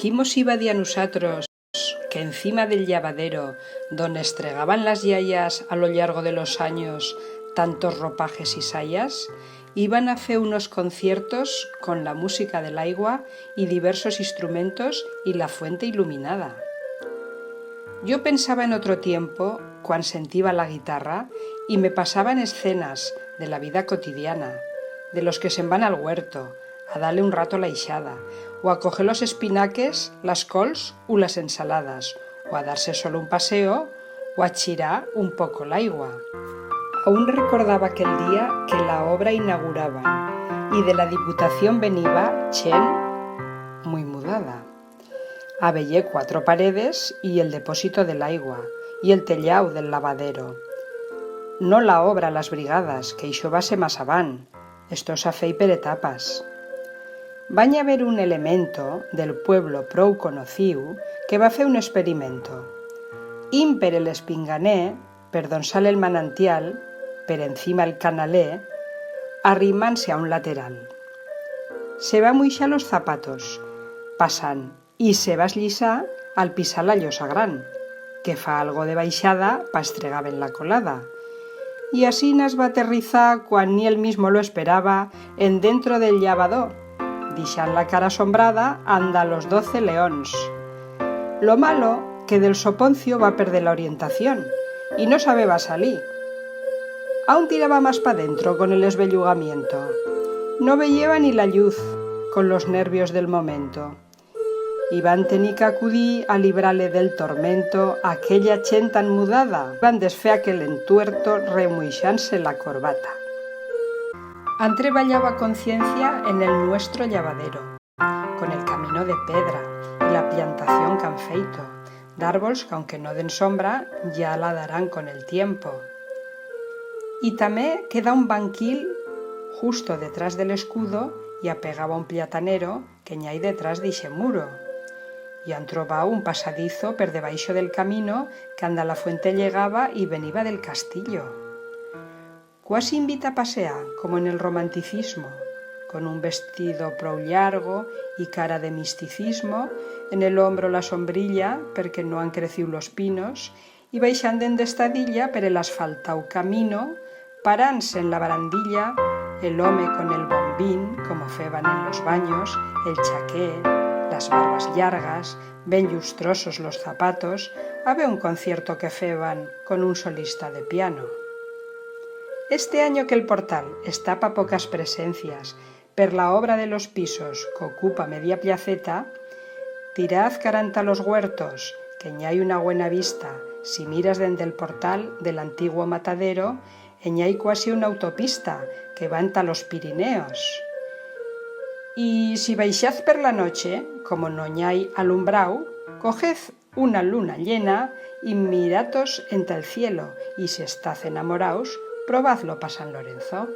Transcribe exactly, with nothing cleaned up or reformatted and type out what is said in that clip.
Dimos iba di'a nusatros que encima del llavadero, donde estregaban las yayas a lo llargo de los anyos tantos ropajes y sayas, iban a fer unos conciertos con la música de l'aigua y diversos instrumentos y la fuente iluminada. Yo pensaba en otro tiempo, cuan sentiba la guitarra y me pasaban escenas de la vida cotidiana, de los que se'n van al huerto, a dar-le un rato a la ixada, u a coger los espinaques, las cols u las ensaladas, u a dar-se solo un paseo, u a chirar un poco l'aigua. Aún recordaba aquel día que la obra inauguraban y de la Diputación veniba chent muit mudada. A veyer cuatro paredes y el deposito de l'aigua y el tellau del lavadero. No la obra a las brigadas, que ixo va ser mas abant, esto s'a feit per etapas. Van haber un elemento del pueblo prou conociu que va fer un experimento. Int per el Espinganer, per don sale el manantial, per encima el Canaler, arrimant-se a un lateral. Se va muixar los zapatos, pasant, y se va esllisar al pisar la llosa gran, que fa algo de baixada pa estregar ben la colada. Y asinas va aterrizar, cuan ni él mismo lo esperaba, en dentro del llavador, dixant la cara asombrada anda los doce leons. Lo malo, que del soponcio va perder la orientación y no sabeba salir. Aún tiraba mas pa dentro con el esbellugamiento. No veyeba ni la lluz con los nervios del momento. Y van tenir que acudir a librar-le del tormento a aquella chent tan mudada. Van desfer aquel entuerto remuixant-se la corbata. Han treballau a conciencia en el nuestro llavadero, con el camino de pedra y la plantación que han feito, d'arbols que, aunque no den sombra, ya la darán con el tiempo. Y tamé queda un banquil justo detrás del escudo y apegau a un platanero que n'i hai detrás d'ixe muro. Y han trobau un pasadizo per debaixo del camino que anda la fuente llegaba y veniba del castillo. Cuasi invita a pasear, como en el romanticismo, con un vestido prou llargo y cara de misticismo, en el hombro la sombrilla, perque no han creciu los pinos, y baixant dende estadilla per el asfaltau camino, parant-se en la barandilla, el home con el bombín, como feban en los banyos, el chaquet, las barbas llargas, ben llustrosos los zapatos, a ver un concierto que feban con un solista de piano. Este anyo que el portal está pa pocas presencias, per la obra de los pisos qu'ocupa media placeta, tiraz cara enta los huertos, que n'i hai una buena vista, si miras dende el portal del antiguo matadero, en i hai cuasi una autopista que va enta los Pirineos. Y si baixaz per la noche, como no n'i hai alumbrau, cogez una luna llena y mirat-os enta el cielo, y si estaz enamoraus, probaz-lo pa San Lorenzo.